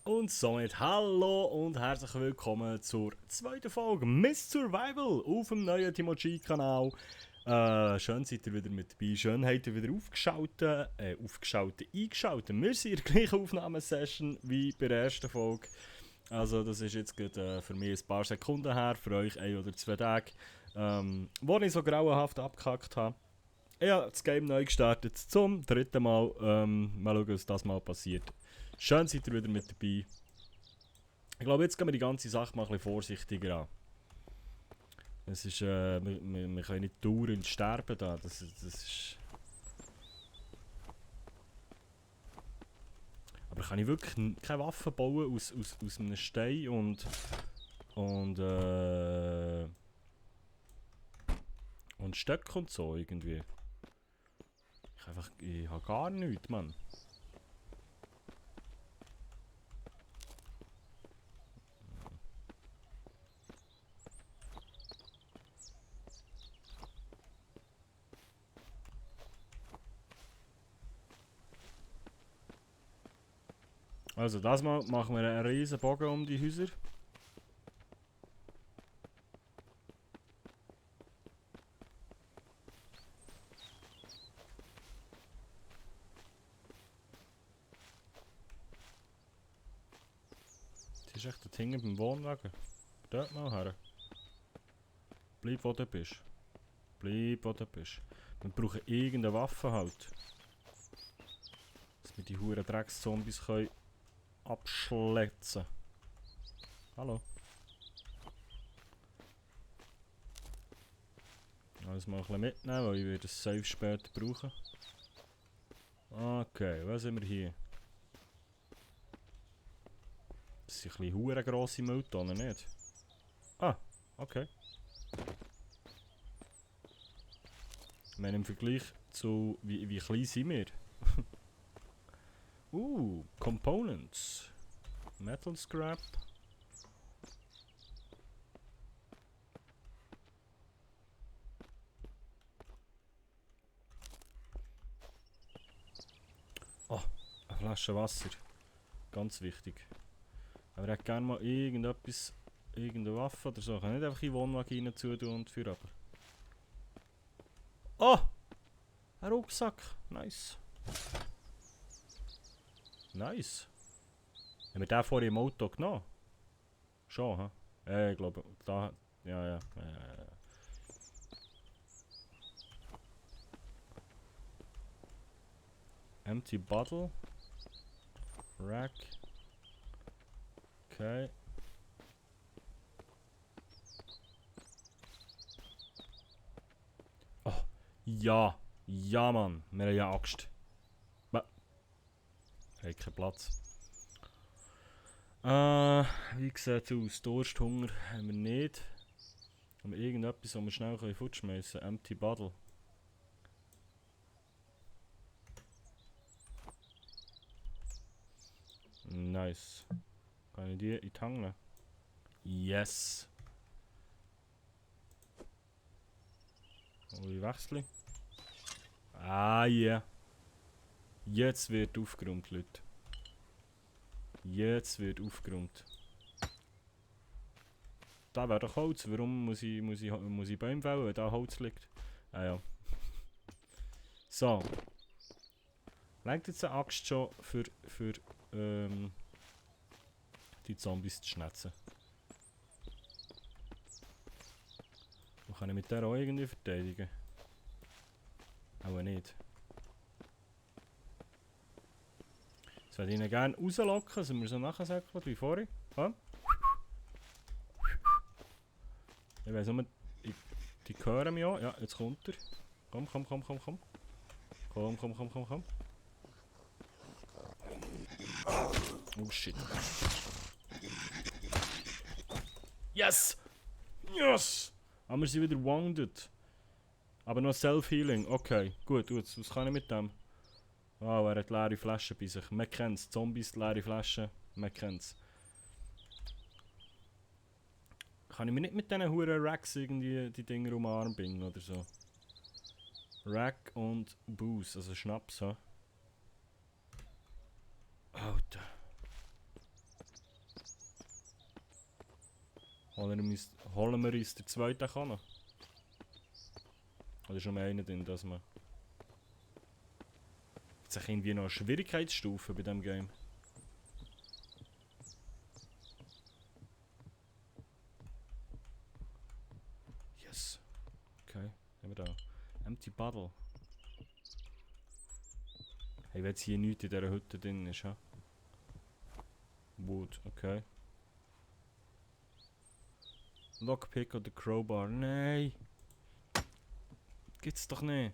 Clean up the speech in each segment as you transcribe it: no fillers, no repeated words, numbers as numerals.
Und somit hallo und herzlich willkommen zur zweiten Folge Miss Survival auf dem neuen Timochi-Kanal. Schön seid ihr wieder mit dabei, schön habt ihr wieder eingeschaltet. Wir sind in der gleichen Aufnahmesession wie bei der ersten Folge. Also das ist jetzt gerade, für mich ein paar Sekunden her, für euch 1 oder 2 Tage, wo ich so grauenhaft abgehackt habe. Ich habe das Game neu gestartet, zum dritten Mal. Mal schauen, was das mal passiert. Schön seid ihr wieder mit dabei. Ich glaube, jetzt gehen wir die ganze Sache mal ein bisschen vorsichtiger an. Es ist, wir können nicht dauernd sterben da. Das ist... Aber kann ich wirklich keine Waffe bauen aus einem Stein und Stöcken und so irgendwie? Ich habe gar nichts, Mann. Also, das Mal machen wir einen riesen Bogen um die Häuser. Das ist echt dort hinten beim Wohnwagen. Dort mal her. Bleib wo du bist. Bleib wo du bist. Wir brauchen irgendeine Waffe halt. Dass wir die huren Dreckszombies können abschletzen. Hallo. Also mal ein bisschen mitnehmen, weil ich werde es safe später brauchen. Okay, was sind wir hier? Das sind ein bisschen huren grosse Mülltonnen, nicht? Ah, okay. Ich meine, im Vergleich zu wie klein sind wir? Components. Metal Scrap. Oh, eine Flasche Wasser. Ganz wichtig. Aber ich hätte gerne mal irgendetwas, irgendeine Waffe oder so. Ich kann nicht einfach in den Wohnwagen rein zutun und für aber. Oh! Ein Rucksack. Nice. Nice. Haben wir den vorhin im Auto genommen? Schon, hä? Ich glaube, da... Ja. Empty bottle. Rack. Okay. Oh, ja. Ja, Mann. Wir haben ja Angst. Hat keinen Platz. Wie sieht es aus? Durst, Hunger haben wir nicht. Haben wir irgendetwas, was wir schnell futschmeissen können? Empty bottle. Nice. Kann ich die in die Hand nehmen? Yes. Ich wechsle. Ah, ja. Yeah. Jetzt wird aufgeräumt, Leute. Jetzt wird aufgeräumt. Da wäre doch Holz. Warum muss ich Bäume fällen, wenn da Holz liegt? Ah ja. So. Legt jetzt eine Axt schon für die Zombies zu schnetzen? Und kann ich mit der auch irgendwie verteidigen? Aber nicht. Jetzt würde ich ihn gerne rauslocken, dass wir so nachsäckeln wie vorhin. Ja? Ich weiss nur, die hören mich auch. Ja, jetzt kommt er. Komm. Komm. Oh shit. Yes! Yes! Aber wir sind wieder wounded. Aber noch Self-Healing. Okay, gut. Was kann ich mit dem? Oh, er hat leere Flaschen bei sich. Man kennt's. Zombies, leere Flaschen. Man kennt's. Kann ich mir nicht mit diesen huren Racks irgendwie die Dinger um den Arm bingen oder so? Rack und Booze, also Schnaps, ha? Alter. Oder holen wir uns den zweiten Kanne? Oder ist nur einer drin, dass man... Gibt es irgendwie noch eine Schwierigkeitsstufe bei diesem Game? Yes. Okay, haben wir da. Empty Bottle. Hey, wenn jetzt hier nichts in dieser Hütte drin ist, ha? Wood, okay. Lockpick oder Crowbar. Nein! Gibt's doch nicht.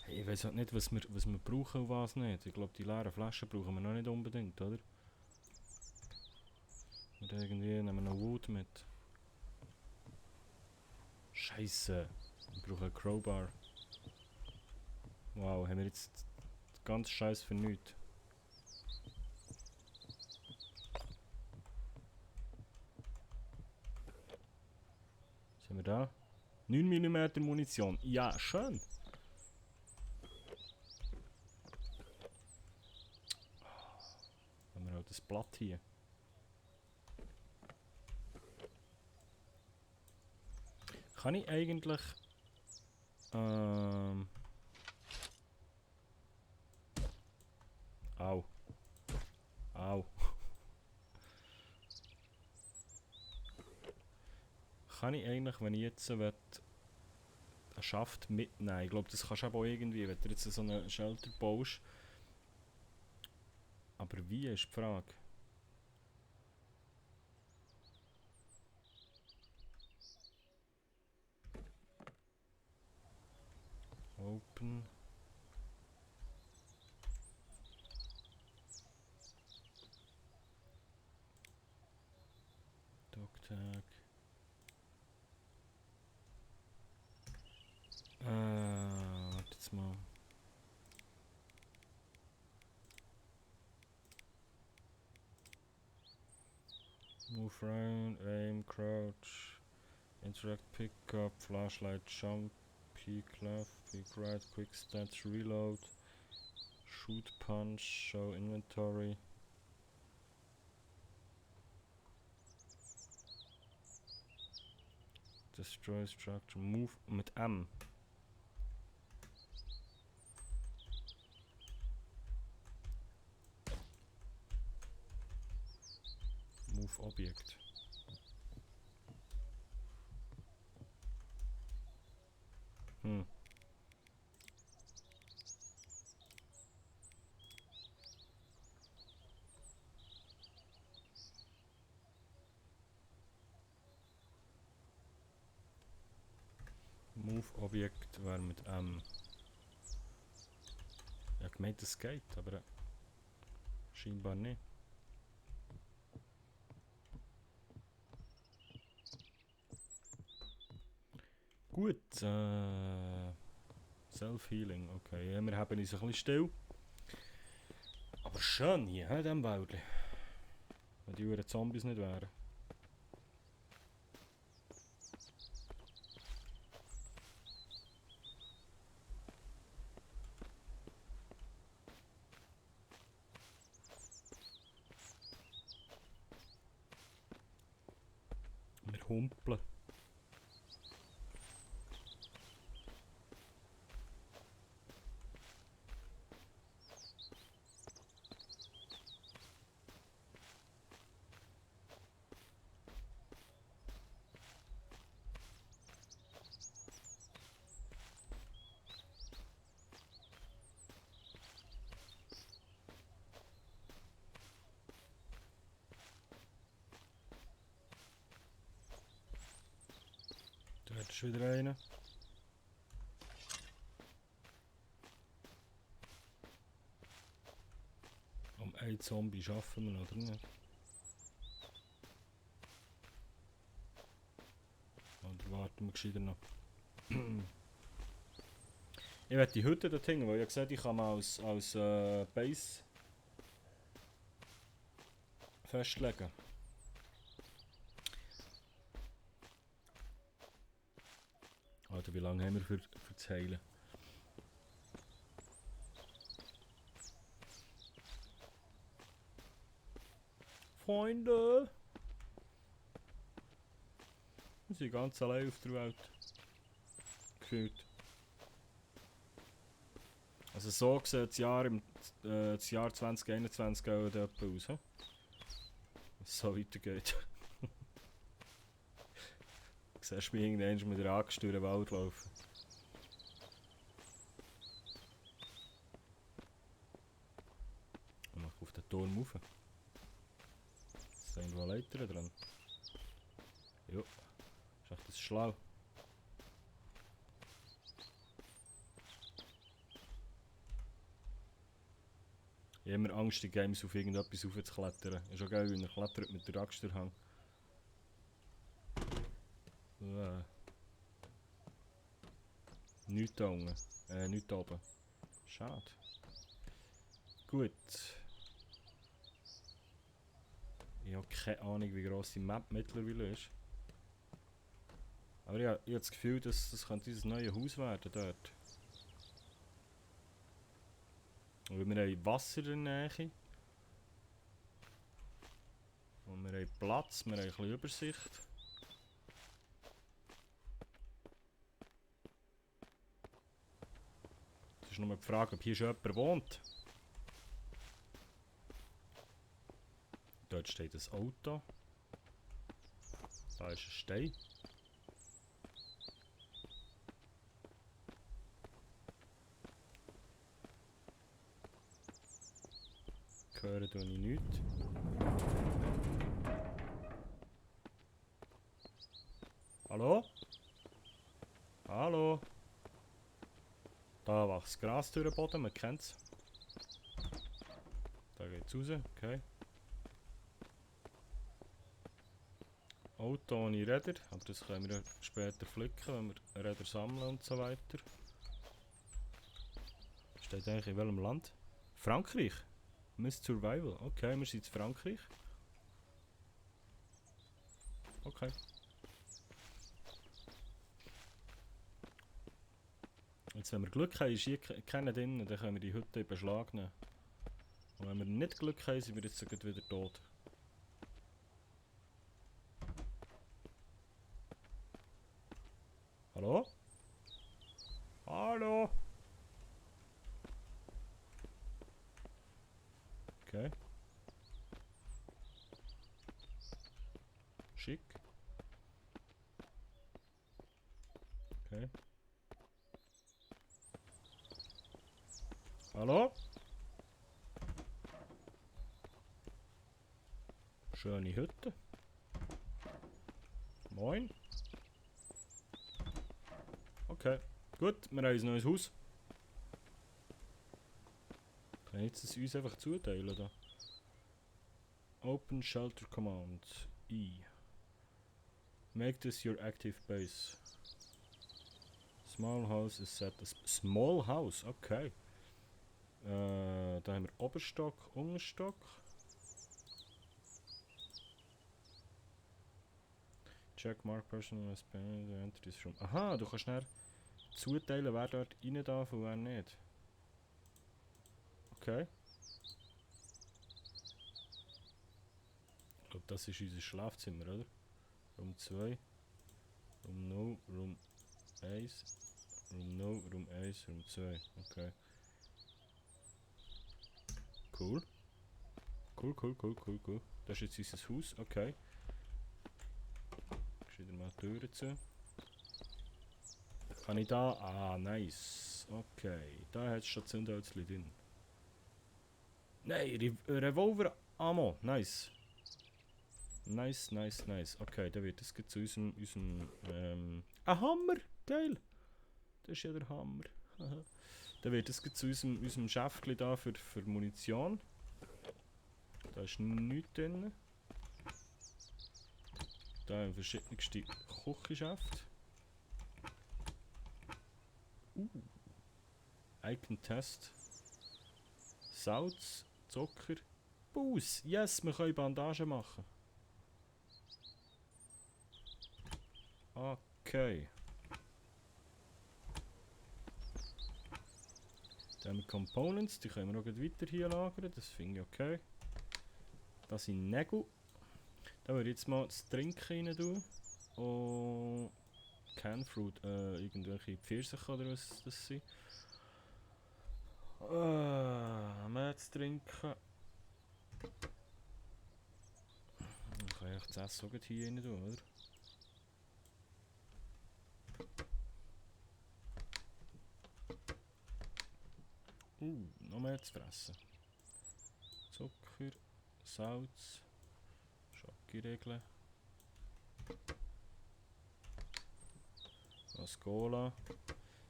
Hey, ich weiß halt nicht, was wir brauchen und was nicht. Ich glaube, die leeren Flaschen brauchen wir noch nicht unbedingt, oder? Und irgendwie nehmen wir noch Wood mit. Scheiße. Wir brauchen einen Crowbar. Wow, haben wir jetzt ganz Scheiß für nichts. Was haben wir da? 9 mm Munition. Ja, schön. Haben wir auch das Blatt hier. Kann ich eigentlich... Au. Au. Kann ich eigentlich, wenn ich jetzt einen Schaft mitnehmen? Ich glaube, das kannst du auch irgendwie, wenn du jetzt so einen Shelter baust. Aber wie ist die Frage? Open. Dogtag. Warte jetzt mal. Move around, aim, crouch, interact, pick up, flashlight, jump, peek left, peek right, quick stats, reload, shoot, punch, show inventory. Destroy structure, move mit M. Move Object. Move Objekt wäre mit M. Ja, gemeint, es geht, aber scheinbar nicht. Gut, Self-Healing, okay. Ja, wir haben uns ein bisschen still. Aber schön hier, in diesem Wäldchen. Wenn die Uhren Zombies nicht wären. Wir humpeln. Da ist wieder einer. Um einen Zombie schaffen wir oder nicht? Oder warten wir gescheiter noch? Ich werde die Hütte dort hängen, weil ich gesagt habe, ich kann mal als Base festlegen. Alter, wie lange haben wir für das Heilen? Freunde. Wir sind ganz allein auf der Welt. Gefühlt. Also so sieht das Jahr 2021 auch dort aus, he? Wenn es so weitergeht. Du siehst mich irgendwann mit der Axt durch den Wald laufen. Und dann auf den Turm rauf. Ist da irgendwo Leiter dran? Jo. Ist echt das schlau. Ich habe immer Angst, in Games auf irgendetwas raufzuklettern. Ist auch geil, wenn er klettert mit der Axt Hang. Nichts da unten. Nichts da oben. Schade. Gut. Ich habe keine Ahnung, wie gross die Map mittlerweile ist. Aber ja, ich habe das Gefühl, dass das könnte unser neues Haus werden dort. Und wir haben Wasser in der Nähe. Und wir haben Platz, wir haben ein bisschen Übersicht. Es ist nur die Frage, ob hier schon jemand wohnt. Dort steht ein Auto. Da ist ein Stein. Hören tue ich nichts. Hallo? Hallo? Da wächst Gras durch den Boden, man kennt es. Da geht's raus, okay. Auto ohne Räder, aber das können wir später flicken, wenn wir Räder sammeln und so weiter. Steht eigentlich in welchem Land? Frankreich? Miss Survival. Okay, wir sind in Frankreich. Okay. Jetzt, wenn wir Glück haben, ist hier keiner drin, dann können wir die Hütte in Beschlag nehmen. Und wenn wir nicht Glück haben, sind wir jetzt sogar wieder tot. Hallo? Hallo? Okay. Schick. Okay. Hallo? Schöne Hütte. Moin. Okay. Gut, wir haben ein neues Haus. Kann ich jetzt das uns einfach zuteilen da? Open Shelter Command. I. Make this your active base. Small house is set as... Small house, okay. Da haben wir Oberstock, Unterstock. Check mark personal spend enter this room. Aha, du kannst schnell zuteilen, wer dort rein darf und wer nicht. Okay. Ich glaube, das ist unser Schlafzimmer, oder? Raum 2. Raum 0, Raum 1. Raum 0, Raum 1, Raum 2. Okay. Cool. Cool. Das ist jetzt unser Haus, okay. Ich wieder mal die Türen zu. Kann ich da? Ah, nice. Okay, da hat es schon Zündhölzchen drin. Nein, Revolver Ammo, nice. Nice. Okay, dann wird das zu unserem ein Hammer, geil. Das ist ja der Hammer. Dann wird das zu unserem Schäftchen da für Munition. Da ist nichts drin. Da haben wir verschiedenste Küchenschäfte. Icon Test. Salz, Zucker. Bus! Yes, wir können Bandagen machen. Okay. Dann haben wir Components, die können wir auch weiter hier lagern, das finde ich okay. Das sind Nägel. Da würde ich jetzt mal das Trinken rein tun. Und Canfruit, irgendwelche Pfirsiche oder was das sind. Mehr zu trinken. Dann kann ich das Essen auch hier rein tun, oder? Noch mehr zu fressen. Zucker, Salz, Schokiregeln, das Cola.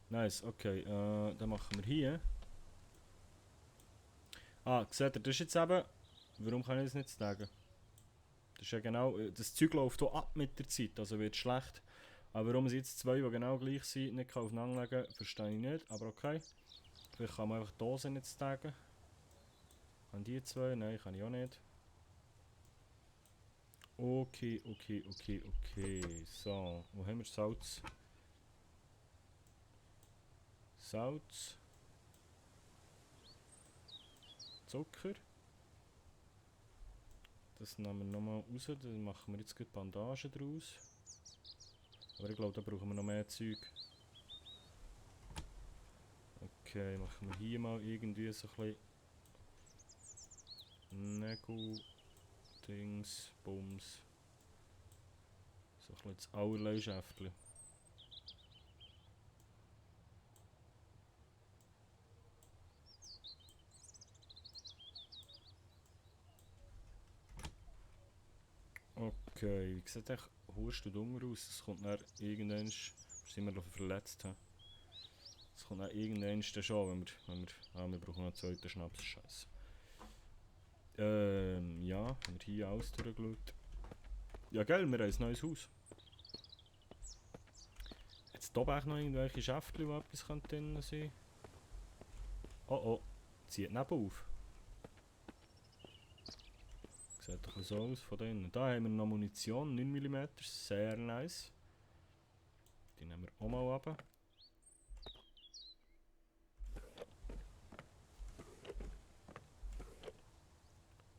Nice, okay, dann machen wir hier. Seht ihr, das ist jetzt eben. Warum kann ich das nicht sagen? Das ist ja genau. Das Zeug läuft hier ab mit der Zeit, also wird schlecht. Aber warum sie jetzt zwei, die genau gleich sind, nicht aufeinander legen, verstehe ich nicht, aber okay. Vielleicht kann man einfach die Dosen nicht sagen. An die zwei? Nein, kann ich auch nicht. Okay. So, wo haben wir Salz? Salz. Zucker. Das nehmen wir nochmal raus, dann machen wir jetzt gleich Bandagen draus. Aber ich glaube, da brauchen wir noch mehr Zeug. Okay, machen wir hier mal irgendwie so ein bisschen Nägel, Dings, Bums. So ein bisschen das allerlei Schäftchen. Okay, wie sieht echt Hurst und Hunger aus? Das kommt dann irgendwann, sind wir noch verletzt. He? Das kommt dann irgendwann schon, wenn wir, wir brauchen noch einen zweiten Schnaps, scheiße. Ja, haben wir hier alles durchgeschaut. Ja gell, wir haben ein neues Haus. Jetzt oben auch noch irgendwelche Schäftchen, wo etwas drin sein könnte. Oh, zieht Nebel auf. Sieht doch so aus von denen. Da haben wir noch Munition, 9 mm, sehr nice. Die nehmen wir auch mal runter.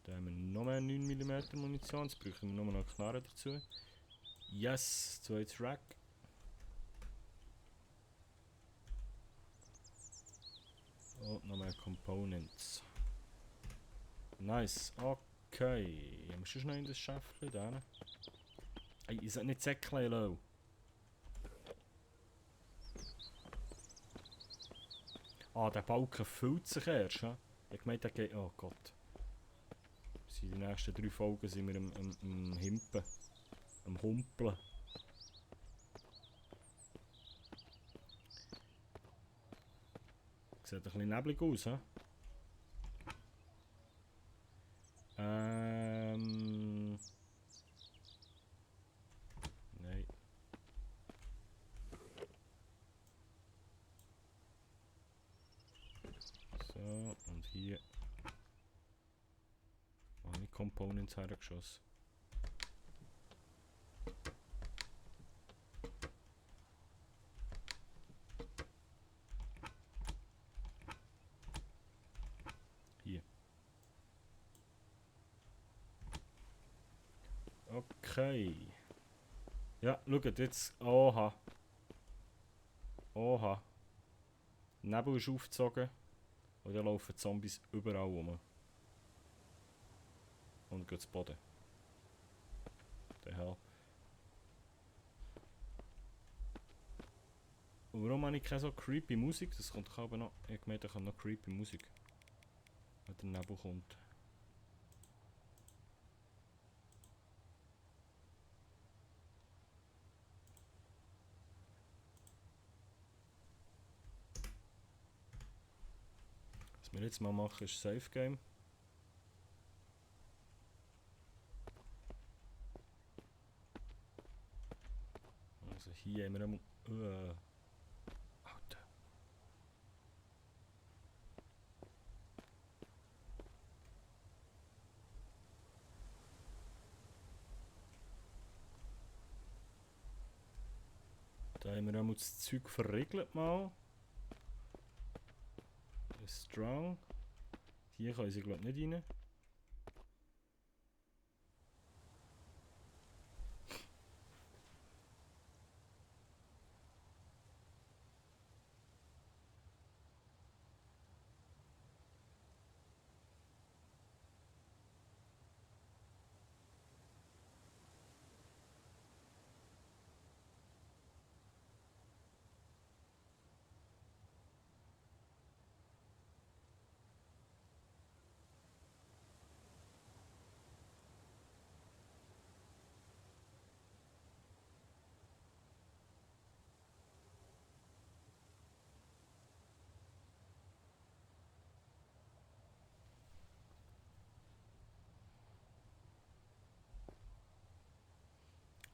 Da haben wir noch mehr 9 mm Munition, jetzt brauchen wir nur noch Knarren dazu. Yes, zweites Rack. Und noch mehr Components. Nice, okay. Haben wir schon noch in das Schäftchen da? Ey, ich sollte nicht säckeln, low. Der Balken füllt sich erst. He? Ich gemeint, der geht. Oh Gott. Die nächsten 3 Folgen sind wir am Himpen. Am Humpeln. Sieht ein bisschen neblig aus, hä? Nein. So, und hier. Habe ich Components hergeschossen. Hier. Okay. Ja, schaut jetzt. Oha. Oha. Nebel ist aufgezogen. Und da laufen Zombies überall rum. Und geht zu Boden. Der Hell. Und warum habe ich keine so creepy Musik? Das kommt aber noch. Ich gemeint, ich habe noch creepy Musik. Wenn der Nebel kommt. Was wir jetzt mal machen, ist Safe Game. Also hier haben wir einmal. Alter. Da haben wir einmal das Zeug verriegelt mal. Strong. Hier können sie glaube ich nicht rein.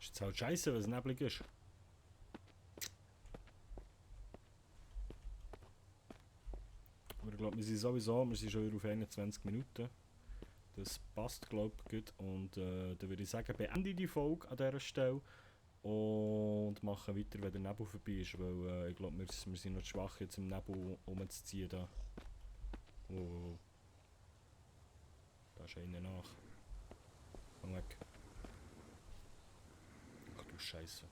Ist jetzt halt scheiße, weil es neblig ist. Aber ich glaube, wir sind schon wieder auf 21 Minuten. Das passt, glaube ich, gut. Und dann würde ich sagen, beende ich die Folge an dieser Stelle und mache weiter, wenn der Nebel vorbei ist. Weil ich glaube, wir sind noch schwach, jetzt im Nebel rumzuziehen. Da, da ist einer nach. Komm weg. Ach du Scheiße.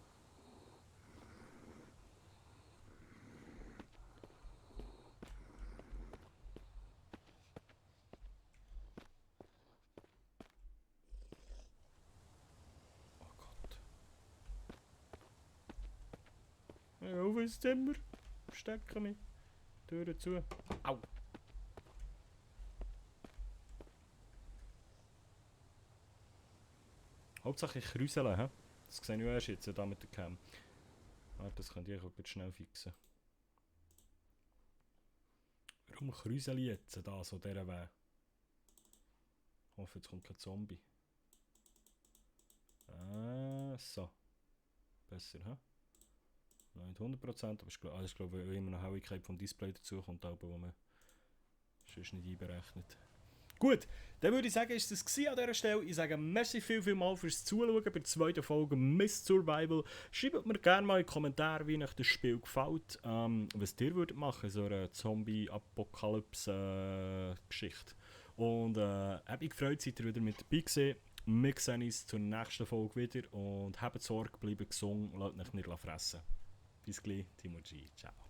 Oh Gott. Ja, auf ins Zimmer. Verstecken mich. Türen zu. Au. Hauptsache ich krüsele, hä? Das sehe ich erst jetzt da mit der Cam. Warte, das könnt ihr auch gut schnell fixen. Warum krüsele ich jetzt da so dieser Weg? Ich hoffe, jetzt kommt kein Zombie. So. Besser, hä? Noch nicht 100%, aber ich glaube, weil immer noch Helligkeit vom Display dazu kommt, wo man sonst nicht einberechnet. Gut, dann würde ich sagen, ist das an dieser Stelle. Ich sage merci viel mal fürs Zuschauen bei der zweiten Folge Miss Survival. Schreibt mir gerne mal in die Kommentare, wie euch das Spiel gefällt, was ihr würdet machen, so eine Zombie-Apokalypse-Geschichte. Und habe mich gefreut, seid ihr wieder mit dabei gewesen. Wir sehen uns zur nächsten Folge wieder und habt Sorge, bleibt gesund, lasst euch nicht fressen. Bis gleich, Timo G. Ciao.